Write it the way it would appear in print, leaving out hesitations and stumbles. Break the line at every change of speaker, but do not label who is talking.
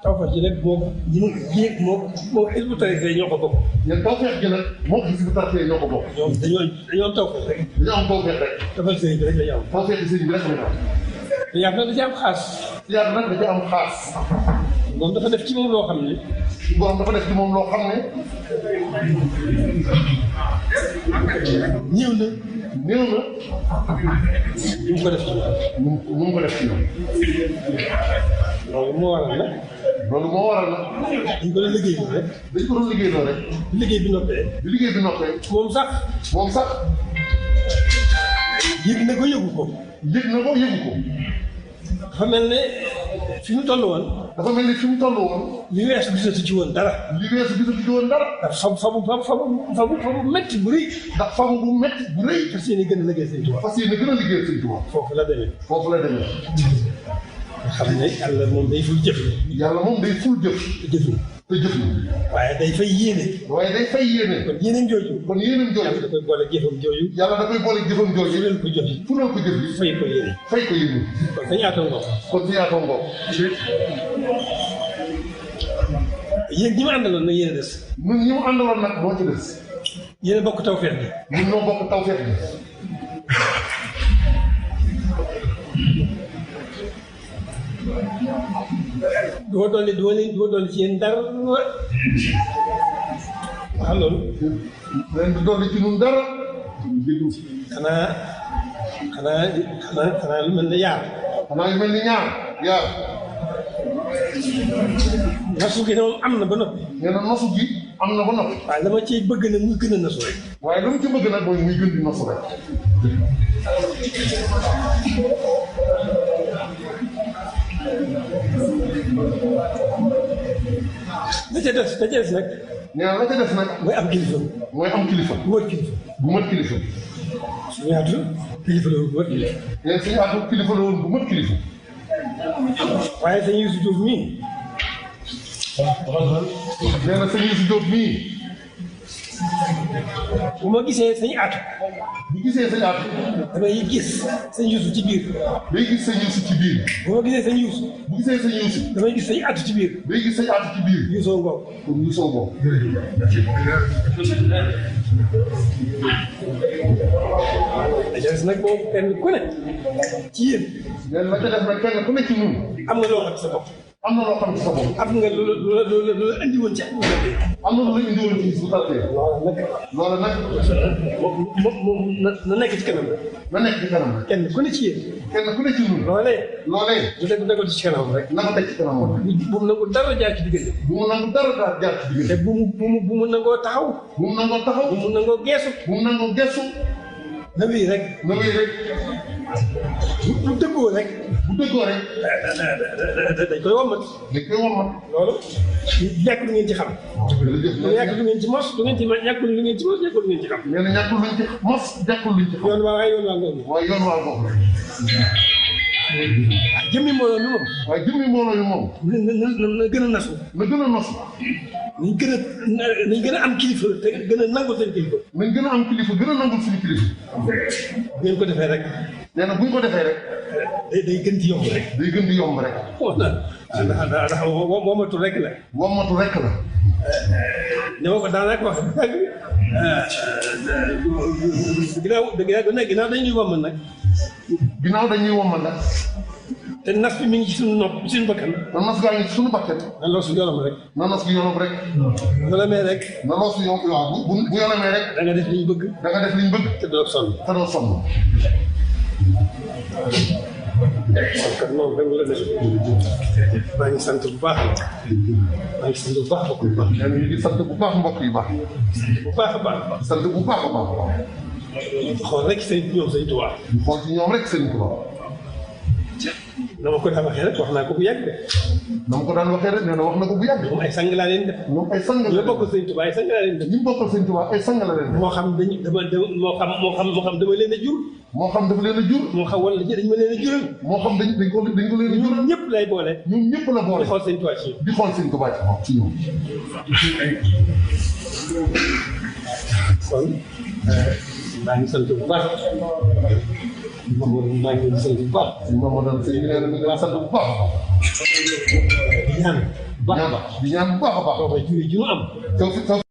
tawfeex ji nag moo Hizbut Tarqiyyah ñoo ko bokk.
ñun tawfeex ji nag moo Hizbut Tarqiyyah ñoo ko bokk.
ñoom dañoo am tawfeex rek.
dañoo am tawfeex rek.
tawfeex sëriñ bi rek la ñu am.
tawfeex sëriñ bi rek la ñu am.
te yàlla nag da ci am xaas.
yàlla nag da ci am xaas.
moom dafa def ci moom loo xam ne.
borom dafa def ci moom loo xam ne.
ñëw na.
néew na.
ñu mu ko def ci ñoom.
ñu mu ko def ci ñoom.
loolu moo waral nag.
loolu moo waral nag.
dañ ko doon liggéey rek.
dañ ko doon liggéeyloo rek.
bi liggéey bi noppee.
bi liggéey bi noppee.
moom sax. yëg na ko yëgu ko.
yëg na ko yëgu ko.
dafa mel ne fi mu toll woon.
dafa mel ni fi mu toll woon.
li weesu gisatu ci woon dara.
li weesu gisatu ci woon dara.
ndax fabu métti bu rëy.
ndax fabu bu métti bu rëy.
fas yéene gën a liggéey Sëñ Tuubaa.
fas yéene gën a liggéey Sëñ Tuubaa.
foofu la demee.
foofu la demee.
nga xam ne yàlla moom day ful jëf.
yàlla moom day ful jëf.
te jëf
te jëf
waaye day fay yéene.
waaye day fay yéene.
kon yéeneen jooju.
kon yéeneen jooju.
yàlla da koy boole jëfam jooju.
yàlla da koy boole jëfam jooju.
fulal ko jëf yi.
fulal ko jëf yi.
fay ko yéene.
fay ko yéene.
kon sa ñaata ngoog.
kon sa ñaata ngoog.
yéen ñi ma àndaloon nag yéen a des.
ñun ñi mu àndaloon nag moo ci des.
yéen a bokk tawfeex bi.
ñun ñoo bokk tawfeex bi.
du ma dolli ci yéen dara. wax loolu.
leen di dolli ci ñun dara.
xanaa lu mel ne yaar.
xanaa yu mel ni ñaar. yaar.
nasu gi moom am na ba noppi.
nee na nosu gi am na ba noppi.
waaye dama ciy bëgg nag muy gën a nasu rek.
waaye lu mu ci bëgg nag mooy muy gën di nosu rek.
la ca des nag.
nee na la ca des nag.
mooy am kilifa.
mooy am kilifa.
bu mat kilifa.
bu mat kilifa.
suñu yaatu kilifa la woon bu mat kilifa.
nee na suñu yaatu kilifa la woon bu mat kilifa.
waaye sëñ Youssou Diop mii.
nee na sëñ Youssou Diop mii.
bu ma gisee sëñ Aatu.
bu gisee sëñ Aatu.
damay gis sëñ Youssou ci biir.
day gis sëñ Youssou ci biir.
bu ma gisee sëñ Youssou.
bu gisee sëñ Youssou.
damay gis sëñ Aatu ci biir.
day gis sëñ Aatu ci biir.
Youssou Ngom.
pour Youssou Ngom.
des nag moom kenn ku ne ci yéen.
nee na la ca des nag kenn ku ne ci ñun.
am nga loo xam ci sa bopp.
am na loo xam ci sa bopp.
am nga lu andi woon ci àdduna bi.
am na lu la indiwoon ci Hizbut Tarqiyyah.
loolu nag. moom na nekk ci kanam rek.
na nekk ci kanam rek.
kenn ku ne ci yéen.
kenn ku ne ci ñun.
loolee.
du
teg ci kanam rek.
na ko teg ci kanam rek.
bu mu nangu dara jaar ci diggante.
bu mu nangu dara jaar ci diggante.
te bu mu nangoo taxaw.
bu mu nangoo taxaw.
bu mu nangoo geesu.
bu mu nangoo gestu.
na wéy rek.
na wéy rek.
bu dëggoo rek.
bu dëggoo rek.
dañ koy wommat.
dañ koy wommat.
loolu. ñàkk lu ngeen ci xam.
jërëjëf
ñàkk lu ngeen ci mos du ngeen ci ñàkkul lu ngeen ci mos ñàkkul lu ngeen ci xam.
nee na ñàkkul luñ ci mos ñàkkul luñ ci xam.
yoon waa waaye yoon waa ngoon.
waaye yoon waa ngoon.
jëmmi mbooloo mi moom.
waaye jëmmi mbooloo mi moom.
na gën a nasu.
na gën a nasu.
nañ gën a am kilifa te gën a nangul seen kilifa.
nañ gën a am kilifa gën a nangul suñu kilifa.
bu ngeen ko defee rek.
nee na bu ñu ko defee rek.
day gën di yomb rek.
day gën di yomb rek.
ndax womatu rek la.
womatu rek la.
ne ma ko daanaka wax dëgg. ginnaaw dañuy wommal nag.
ginnaaw dañuy wommal nag.
te nas bi mi ngi ci suñu nopp suñu bakkan.
te nas gaa ngi ci suñu bakkan.
na loosu yolam rek.
na nas gi yolam rek.
yolamee rek.
na loosu yom waaw bu yolamee rek.
da nga def li ñu bëgg.
da nga def li ñu bëgg.
te doo sonn.
te doo sonn.
kon kat moom rek la def. maa ngi sant bu baax. maa ngi sant bu baax mbokk yu baax.
nee na ñu ngi sant bu baax mbokk yu baax.
bu baax a baax.
sant bu baax a baax a baax.
xool rek ñoom Sëñ Tuubaa.
xool ci ñoom rek Sëñ Tuubaa.
na ma ko daan waxee rek wax naa ko bu yàgg de.
na ma ko daan waxee rek nee na wax na ko bu yàgg.
moom ay sang laa leen def.
ñoom ay sang la leen def.
ñu bokkal Sëñ Tuubaa ay sang laa leen def.
ñu bokkal Sëñ Tuubaa ay sang la leen def.
moo xam dama leen a jur.
moo xam dafa leen a jur.
moo xam wala dañ ma leen a jural.
moo xam dañ ko leen a jural.
ñun ñëpp lay boole.
ñun ñëpp la boole.
di xool Sëñ Tuubaa ci ñoom.
di xool Sëñ Tuubaa ci ñoom.
kon maa ngi sant bu baax. maa ngi leen di sant bu baax.
Mamadou Seye nee na mi ngi sant bu baax.
di ñaan. baax a baax
di ñaan bu baax a baax.
tawfeex ju ñu am
taw